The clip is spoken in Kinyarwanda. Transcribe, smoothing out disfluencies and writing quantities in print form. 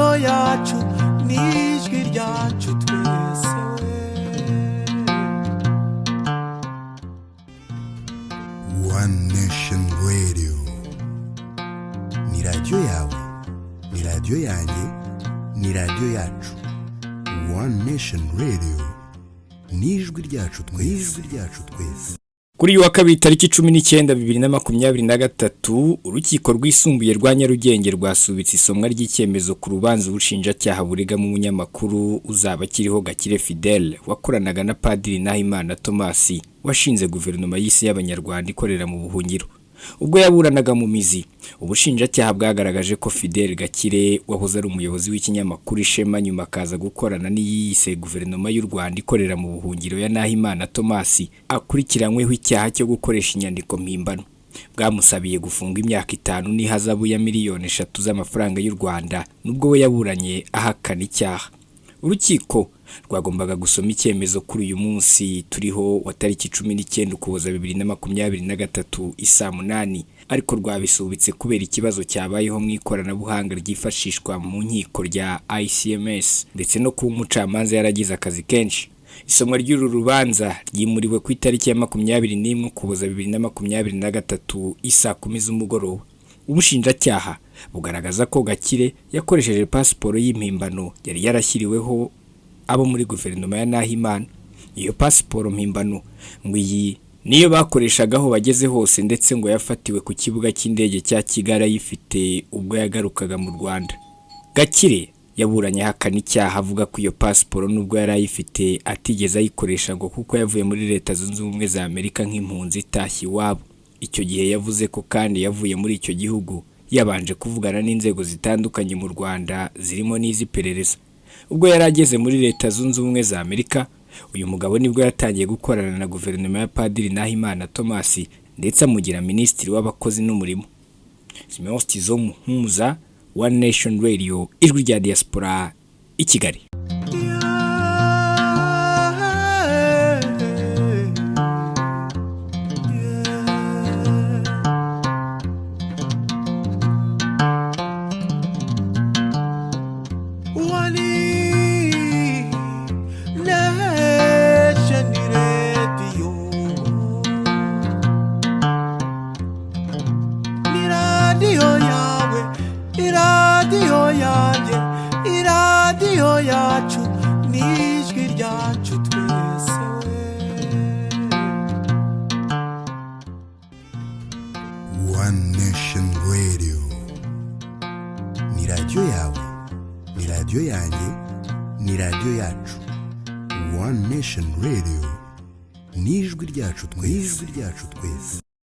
Radiyo yacu n'ijwi ryacu twese we. One Nation Radio ni radiyo yawe, ni radiyo yanjye, ni radiyo yacu. One Nation Radio ni ijwi ryacu twese, ijwi ryacu twese. Kuri uyu wa kabiri tariki 19 2023, Urukiko Rwisumbuye rwa Nyarugenge rwasubitse isomwa ry'icyemezo ku rubanza ubushinjacyaha buregamo umunyamakuru Uzabakiriho Gakire Fidele wakoranaga na Padiri Nahimana Thomas washinze Guverinoma y'Isi y'Abanyarwanda ikorera mu buhungiro. Ubwo yaburanaga mu mizi, ubushinjacyaha bwagaragaje ko Fidele Gakire wahoze ari umuyobozi w'ikinyamakuru Ishema, nyuma akaza gukorana n'iyiyise Guverinoma y'u Rwanda ikorera mu buhungiro ya Nahimana Thomas, akurikiranyweho icyaha cyo gukoresha inyandiko mpimbano. Bwamusabiye gufunga imyaka 5 n'ihazabu ya miliyoni 3 z'amafaranga y'u Rwanda, nubwo we yaburanye ahakana icyaha. Urukiko rwagombaga gusoma icyemezo kuri uyu munsi turiho wa tariki 19 Ukuboza 2023 isaa 8, ariko rwabisubitse kubera ikibazo cyabayeho mu ikoranabuhanga ryifashishwa mu nkiko rya ICMS, ndetse no kuba umucamanza yaragize akazi kenshi. Isomwa ry'uru rubanza ryimuriwe ku itariki ya 21 Ukuboza 2023 isaa 10 z'umugoroba. Ubushinjacyaha bugaragaza ko Gakire yakoresheje pasiporo y'impimbano yari yarashyiriweho abo muri guverinoma ya Nahimana. Iyo pasiporo mpimbano ngo iyi niyo bakoreshaga aho bageze hose, ndetse ngo yafatiwe ku kibuga cy'indege cya Kigali ayifite ubwo yagarukaga mu Rwanda. Gakire yaburanye ahakana icyaha, avuga ko iyo pasiporo nubwo yari ayifite atigeze ayikoresha, ngo kuko yavuye muri Leta Zunze Ubumwe za Amerika nk'impunzi itashye iwabo. Icyo gihe yavuze ko kandi yavuye muri icyo gihugu yabanje kuvugana n'inzego zitandukanye mu Rwanda zirimo n'iz'iperereza. Ubwo yari ageze muri Leta Zunze Ubumwe za Amerika, uyu mugabo nibwo yatangiye gukorana na guverinoma ya Padiri Nahimana Thomas, ndetse amugira minisitiri w'abakozi n'umurimo. Simeon Stizo Muhumuza, One Nation Radio, ijwi rya diaspora i Kigali. One Nation Radio ni radiyo yawe, iradiyo yanjye, iradiyo yacu n'ijwi ryacu twese we. One Nation Radio ni radiyo yawe, ni radiyo yanjye, ni radiyo yacu. One Nation Radio ni ijwi ryacu twese, ijwi ryacu twese.